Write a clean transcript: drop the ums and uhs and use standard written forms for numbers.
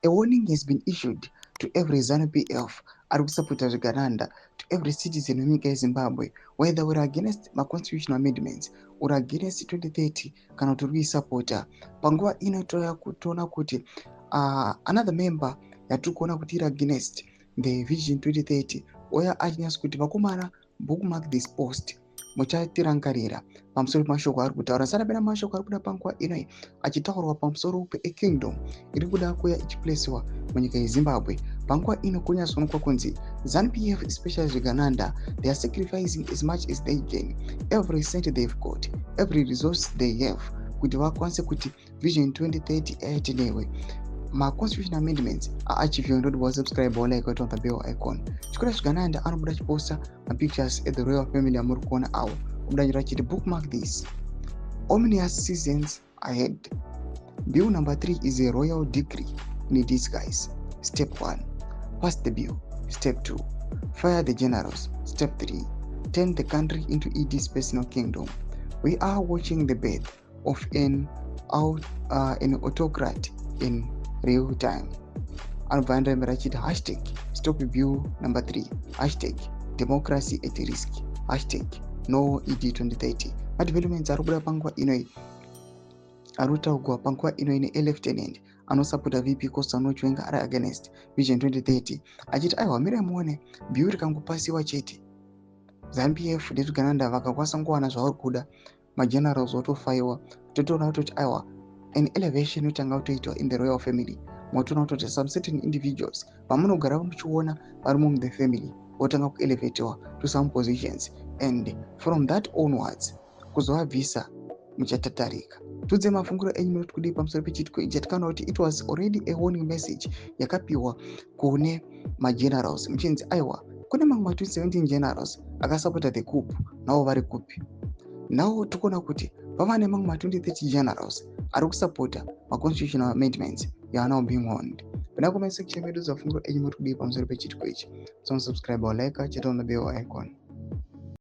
A warning has been issued to every ZANU PF ari kusapota zvigananda, to every citizen wenyika yeZimbabwe, whether uri against maconstitutional amendments, uri against 2030 kana kuti uri kuisapota. Panguva ino toona kuti another member yatiri kuona kuti iri against the Vision 2030 oya achinyatso kuti, "Vakomana, bookmark this post, muchatirangarira pamusoro pemashoko ari kutaura." Sarapena mashoko ari kuda panguva inoi achitaurwa pamusoro peekingdom iri kuda kuya ichiplesiwa munyika yeZimbabwe. Panguva ino kunyatsoonekwa kunzi ZANU PF, especially zvigananda, they are sacrificing as much as they can, every cent they've got, every resource they have, kuti vakwanise kuti Vision 2030 aitinewe maconstitution amendments aachiviwe. Ndoti wasubscribe, walike, on the bell icon. Chikora zvigananda anobuda achiposta mapictures ethe royal family amuri kuona avo, obuda achiti, "Bookmark this, ominous seasons ahead. Bill number 3 is a royal decree in disguise. Step 1, pass the bill. Step 2, fire the generals. Step 3, turn the country into ED's personal kingdom. We are watching the birth of an autocrat in real time." Anobva andambira achiti #StopBill number 3, #DemocracyAtRisk, #NoED2030. Madevelopments ari kubuda panguva inoi, ari kutaurwa panguva inoi nealieutenant anosapota VP Constantino Chiwenga ari against Vision 2030, achiti, "Aiwa, mirai muone, bill rikangopasiwa chete, ZANU PF nezvigananda vakakwanisa kuwana zvavari kuda, magenerals otofayiwa, totoona kutoti aiwa, an elevation yotanga kutoitwa in the royal family. Motoona kutoti some certain individuals vamunogara muchiona varimo muthe family votanga kuelevatiwa to some positions, and from that onwards kuzovabvisa muchatatarika." Tudze mafungiro enyu, munoti kudii pamusoro pechiitiko ichi chatikaona kuti it was already a warning message yakapiwa kune magenerals, muchinzi aiwa, kune mamwe ma2017 generals akasapota the coup, navo vari kupi? Now tikuona kuti pava nemamwe ma2030 generals ari kusapota maconstitutional amendments. You are now being warned. Pina comment section medu, dzafungiro enyu, muri kudii pamusoro pechiitiko ichi? So subscribe or like, cheta on the bell icon.